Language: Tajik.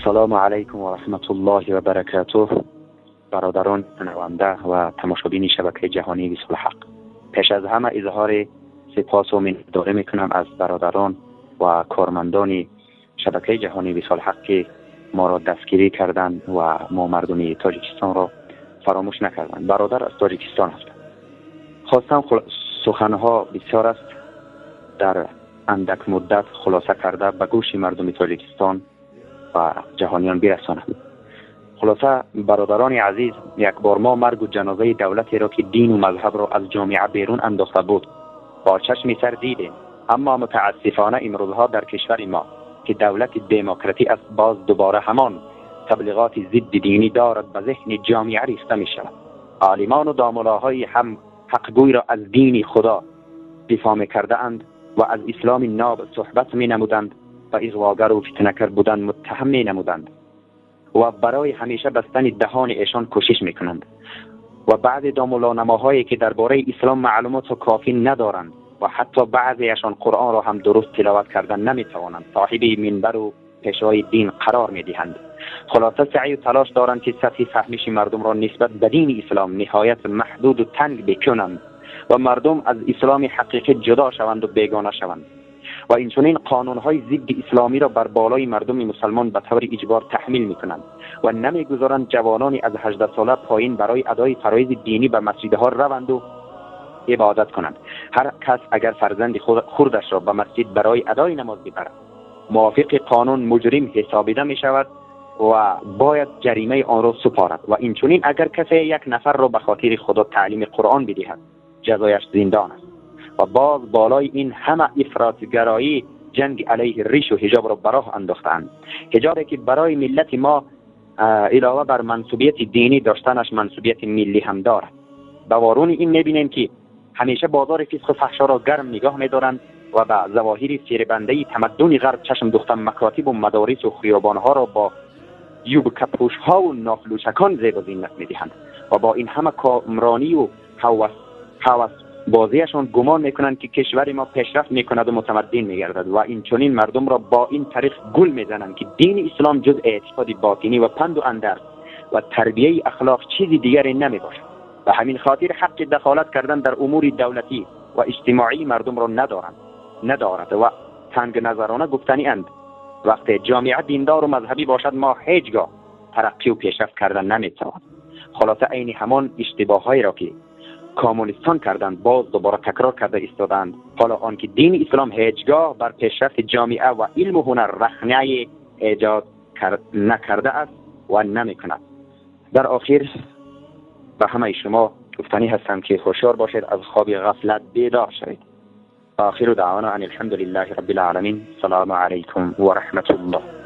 Ассалому алайкум ва раҳматуллоҳи ва баракатуҳ. Бародарон шунаванда ва тамошобини шабакаи ҷаҳонии Висоли Ҳақ, пеш аз ҳама изҳори сипос ва миннатдорӣ мекунам аз бародарон ва кормандони шабакаи ҷаҳонии Висоли Ҳақ, ки моро дастгирӣ карданд ва мо мардуми Тоҷикистонро фаромӯш накарданд. Бародар аз Тоҷикистон ҳастам. Хостам суханҳо бисёр аст, дар андак муддат хулоса карда ба гӯши мардуми Тоҷикистон ва ҷаҳониён бирасонам. Хулоса, бародарони азиз, як бор мо маргу ҷанозаи давлатеро, ки дину мазҳабро аз ҷомеа берун андохта буд, бо чашми сар дидем. Аммо мутаассифона имрӯзҳо дар кишвари мо, ки давлати демократӣ аст, боз дубора ҳамон таблиғоти зидди динӣ дорад ба зеҳни ҷомеа рехта мешавад. Олимону домулоҳои ҳам ҳақгӯйро аз дини Худо дифоъ мекардаанд ва аз исломи ноб суҳбат менамуданд ва иғвогару фитнакар будан муттаҳам менамуданд ва барои ҳамеша бастани даҳони эшон кӯшиш мекунанд. Ва баъзе домулонамоҳое, ки дар бораи ислом маълумоту кофӣ надоранд ва ҳатто баъзеашон Қуръонро ҳам дуруст тиловат кардан наметавонанд, соҳиби минбару пешвои дин қарор медиҳанд. Хулоса, саъю талош доранд, ки сатҳи фаҳмиши мардумро нисбат ба дини ислом ниҳоят маҳдуду танг бикунанд ва мардум аз исломи ҳақиқӣ ҷудо шаванду бегона шаванд. Ва инчунин қонунҳои зидди исломиро бар болои мардуми мусалмон ба таври иҷбор таҳмил мекунанд ва намегузоранд ҷавонони аз 18 сола поин барои адои фароизи динӣ ба масҷидҳо раванду ибодат кунанд. Ҳар кас агар фарзанди хурдашро ба масҷид барои адои намоз бибарад, мувофиқи қонун муҷрим ҳисобида мешавад ва бояд ҷаримаи онро супорад. Ва инчунин агар касе як нафарро ба хотири Худо таълими Қуръон бидиҳад, ҷазояш зиндон аст. Ва боз болои ин ҳама ифротгароӣ ҷанги алайҳи ришу ҳиҷобро ба роҳ андохтаанд. Ҳиҷобе, ки барои миллати мо илова бар мансубияти динӣ доштанаш, мансубияти миллӣ ҳам дорад. Ба варуни ин мебинем, ки ҳамеша бозори фисқу фаҳшоро гарм нигоҳ медоранд ва ба завоҳири фиребандаи тамаддуни ғарб чашм духта, макотибу мадорису хиёбонҳоро бо юбкапӯшҳову нофлӯшакон зебу зинат медиҳанд. Ва бо ин ҳама комронию ҳавас бозиашон гумон мекунанд, ки кишвари мо пешрафт мекунаду мутамаддин мегардад. Ва инчунин мардумро бо ин тариқ гул мезананд, ки дини ислом ҷуз эътиқоди ботинӣ ва панду андарз ва тарбияи ахлоқ чизи дигаре намебошад. Ба ҳамин хотир ҳаққи дахолат кардан дар умури давлатӣ ва иҷтимоии мардумро надоранд, надорад. Ва тангназарона гуфтанианд: вақте ҷомеа диндору мазҳабӣ бошад, мо ҳеҷ гоҳ тараққию пешрафт кардан наметавонем. Хулоса, айни ҳамон иштибоҳҳоеро, ки коммунистон карданд, боз дубора такрор карда истодаанд. Ҳоло он ки дини ислом ҳеҷгоҳ бар пешрафти ҷомеа ва илму ҳунар рахнае эҷод накардааст ва намекунад. Дар охир ба ҳамаи шумо гуфтанӣ ҳастам, ки ҳушёр бошед, аз хоби ғафлат бедор шавед. آخر دعوانا أن الحمد لله رب العالمين. السلام عليكم ورحمة الله.